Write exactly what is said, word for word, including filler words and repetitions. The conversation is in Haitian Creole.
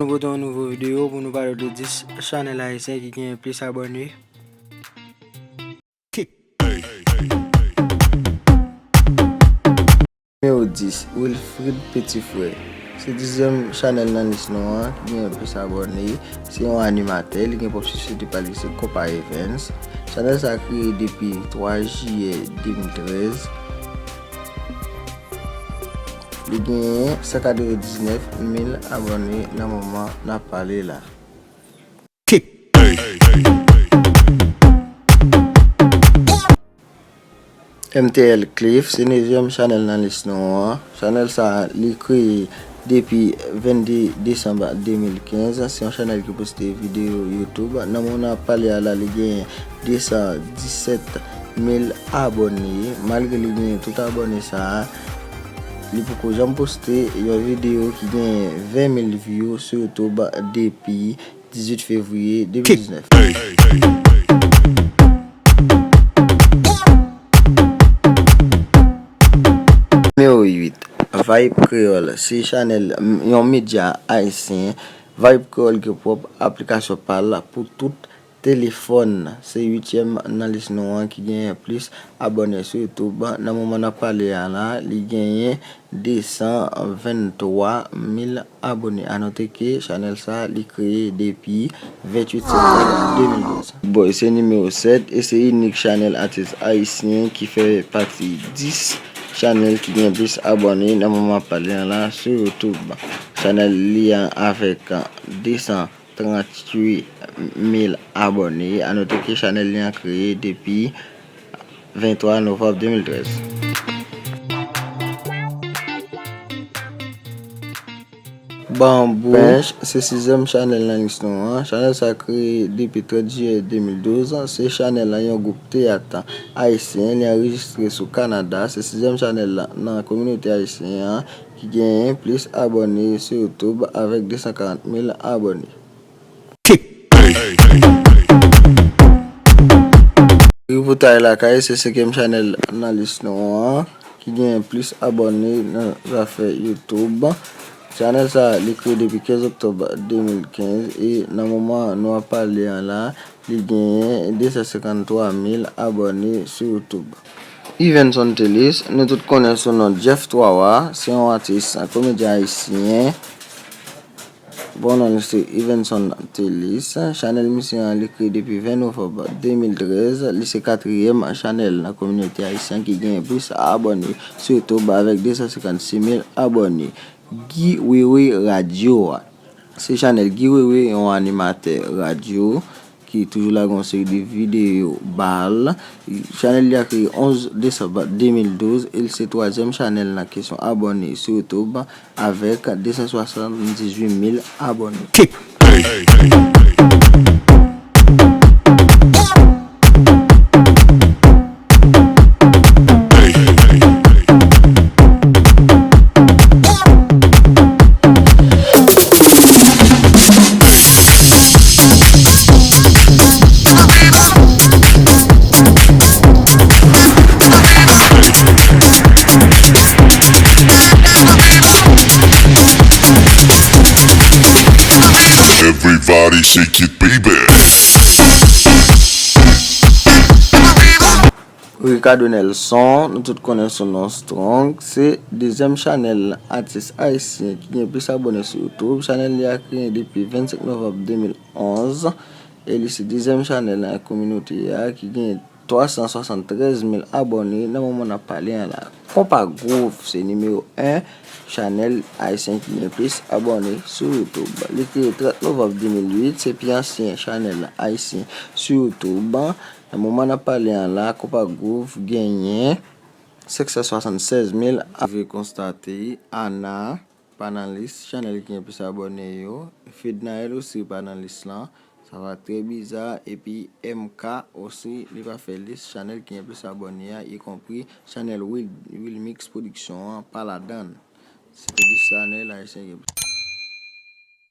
Nou pote yon nouvo videyo pou nou pale de dis chanèl ayisyen ki genyen plis abòne. Nimewo dis, Wilfrid Petit Frère. Se dizyèm chanèl nan lis nou an ki gen plis abòne. Se yon animatè, li gen pwòp sosyete pa l ki se Konpa Events. Chanèl sa a kreye depi twa jiyè de mil trèz. Li genyen san katrevendiznèf mil abòne nan moman n ap pale la. M T L Cliff se nevyèm chanèl nan lis nou an. Chanèl sa a, li kreye depi vennde desanm de mil kenz. Se yon chanèl ki poste videyo YouTube. Nan moman n ap pale a la, li genyen de san disèt mil abòne. Malgre li genyen tout abòne sa a, li poko janm poste yon videyo ki genyen ven mil view sou YouTube depi dizuit fevriye de mil diznèf. Nimewo uit, Vibe Kreyòl, se chanèl, m, yon medya ayisyen. Vibe Kreyòl gen pwòp aplikasyon pa l pou tout telefòn. Se uityèm nan lis nou an ki genyen plis abòne sou YouTube. Nan moman n ap pale a la, li genyen de san venntwa mil abòne. A note ke chanèl sa a, li kreye depi venntuit septanm de mil douz. Boy se nimewo sèt e se inik chanèl atis ayisyen ki fè pati dis chanèl ki gen plis abòne nan moman n ap pale a la sou YouTube. Chanèl li an avèk de san tranntuit mil abòne. A note ke chanèl li an kreye depi venntwa novanm de mil trèz. Bambou Pèch se sizyèm chanèl nan lis nou an. Chanèl sa a kreye depi trant jiyè de mil douz. Se chanèl yon gwoup teyat ayisyen. Li anrejistre sou Kanada. Se sizyèm chanèl nan kominote ayisyen an ki genyen plis abòne sou YouTube avèk de san karant mil abòne. Tripotay Lakay se senkyèm chanèl nan lis nou an ki genyen plis abòne nan zafè YouTube. Chanèl sa a, li kreye depi kenz oktòb de mil kenz e nan moman nou ap pale an la, li genyen de san senkanntwa mil abòne sou YouTube. Yvenson Telis, nou tout konnen sou non Jeff Twawa, se yon atis, komedyen ayisyen. Bon non li se Yvenson Telis. Chanèl misye an, li kreye depi ven novanm de mil trèz. Li se katriyèm chanèl nan kominote ayisyen ki genyen plis abòne sou YouTube avèk de san senkannsis mil abòne. Guy Wewe Radio a. Se chanèl Guy Wewe, yon animatè radyo ki toujou lage yon seri de videyo ba l. Chanèl li a kreye onz desanm de mil douz e l se twazyèm chanèl nan kesyon abòne sou YouTube avèk de san swasanndizuit mil abòne. Everybody shake it, baby. Ricardo Nelson, nou tout konnen sou non Strong, se dezyèm chanèl atis ayisyen ki gen plis abòne sou YouTube. Chanèl li a kreye depi vennsenk novanm de mil onz e li se dezyèm chanèl nan kominote a ki gen twa san swasanntrèz mil abòne nan moman n ap pale an la. Konpa Groove se nimewo en chanèl ayisyen ki gen plis abòne sou YouTube. Li kreye trant novanm de mil uit, se pi ansyen chanèl ayisyen sou YouTube. Nan moman n ap pale an la, Konpa Groove genyen senk san swasanntsèz mil. Rive konstate, Ana pa nan lis chanèl ki gen plis abòne yo. Fednaelle osi pa nan lis lan. Sa va trè biza. Epi M K osi, li pa fè lis chanèl ki gen plis abòne a, ikonpri chanèl Will, Will Mix Production an pa ladan l. Se te dis chanèl ayisyen ki gen plis.